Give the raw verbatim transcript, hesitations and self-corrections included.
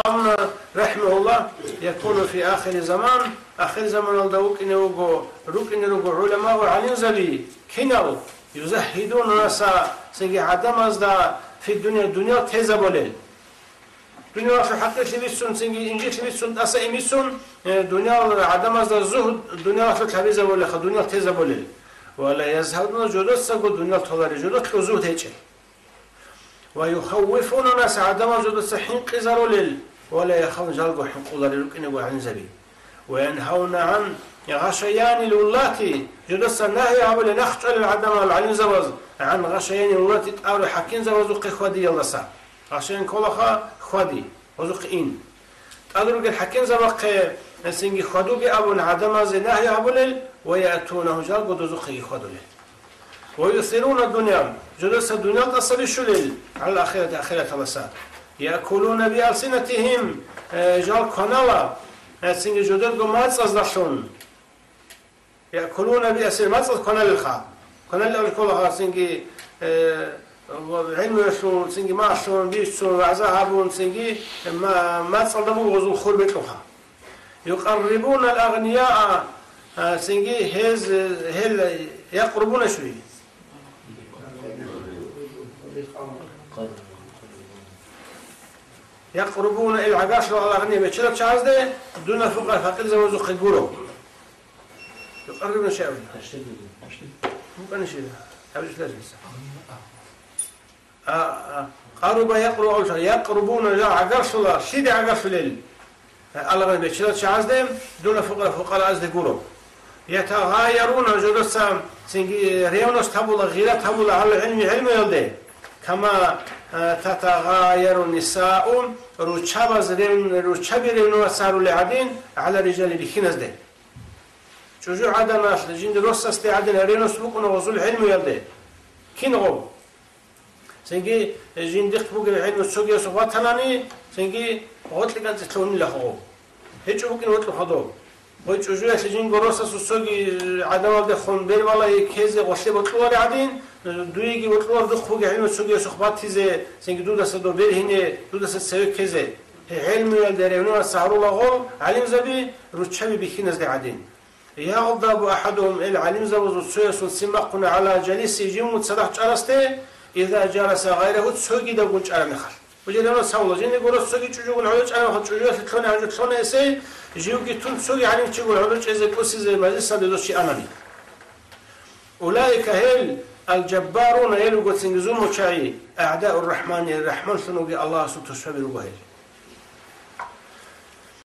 абуна, рахӀимагьуллагь, якуну фи ахири заман, ахир заманалда вукӀине вуго, рукӀине руго гӀуламагъу гӀалимзаби, кинал, юзахӀидуна наса, цинги гӀадамазда фи дунья, дуниял тезабулел. Дуниялалъул хӀакъирлъи бицун, цинги инжитлъи бицун, тӀаса имицун, э, дуниял гӀадамазда зугьд дуниялалъул гьабизабулелха, дуниял тезабулел. Ва ла язгьадуна, жодоцаго дуниял толарел, жодоцаго зугьд гьечӀел. Ва юхаввифуна нас, гӀадамал жодоца хӀинкъизарулел, ва ла яхавун, жалго хӀинкъуларел рукӀинего гӀалимзаби. Ва янгьавна гӀан гъашаянил вуллати, жодоца нагьи гьабулел, нахъчӀвалел гӀадамал гӀалимзабаз, гӀан гъашаянил вуллати, тӀаруй хӀакимзабазухъе хьвадиялдаса. Гъашаян кколаха хьвади, гъозухъе ин. ТӀад ругел хӀакимзабахъе, гьесинги хьвадуге абун, гӀадамазе нагьи гьабулел, ва яътунагьу, жалго дозухъеги хьвадулел. Ва юсируна дунья, жодоца дуниял тӀаса бищулел, гӀалал ахирати, ахираталдаса. Якулуна биалсинатихим, э, жал кванала, э, цинги жодерго мацӀаздалъун. Якулуна биалсин-, мацӀаз кваналелха. Кваналел кколаха цинги, э, ва гӀилмуялъул цинги малъун, бицун, вагӀза гьабун цинги, ма-, мацӀалда бугозул хур бекьуха. Юкъаррибуна ал-агънияа, а, цинги гьез, гьел якърубуна шуи. Якърубуна ил гӀагарлъула ал-агъния, бечедал чагӀазде, дуна фукъар, факъирзабазухъе гуро. Юкъаррибуна шайъун. БукӀана ши, гьаб ислъазулъа. А, а, къаруба якъру авлъа, якърубуна жал гӀагарлъула, лъиде гӀагарлъулел? Аллагьас бечедал чагӀазде, дуна фукъа-, фукъараазде гуро. Ятагъаяруна, жодоца цинги ревность гьабула, гъират гьабула гьал гӀилми гӀилмуялде. Кама, а, татагъаяру нисау, руччабаз рев-, руччаби ревноваться гьарули гӀадин, гӀала рижали бихьиназде. ЧӀужугӀаданалъ жинда росасде гӀадин ревность букӀуна гъозул гӀилмуялде. Кингъо? Цинги жиндихъ бугеб гӀилму цогиясухъ ватанани, цинги гъоркье кӀанцӀе лъугьунила гъо. ГьечӀо букӀин гьоркьоб хадуб. Гъой чӀужуялъе жинго росасул цоги гӀадамалдехун бербалай ккезе гъолъе бокьулари гӀадин, дуеги бокьулар духъ бугеб гӀилму цогиясухъ батизе, цинги дудаса доб бергьине, дудаса цеве ккезе. Гьей гӀилмуялде ревниваца гьарулагъо гӀалимзаби руччаби бихьиназде гӀадин. Ягъдабу ахӀадугьум, ил гӀалимзабазул цоясул ццин бахъуна гӀала жалиси жив цадахъ чӀарасде, иза жаласа гъайрагьу, цогидавгун чӀараб мехалъ. Бужарана цавла, жиндего рос цоги чӀужугун гӀодо чӀараб мехалъ, чӀужуялъе лъуна гӀодо лъуна эсей, живги тун цоги гӀалимчигун гӀодо чӀезе кӀусизе мажлисалде дос чи анани. Улаика гьел, ал-жаббаруна, гьел руго цинги зулмучагӀи, агӀдаур-рахӀмани, РахӀманлъун вугев Аллагьасул тушбаби руго гьел.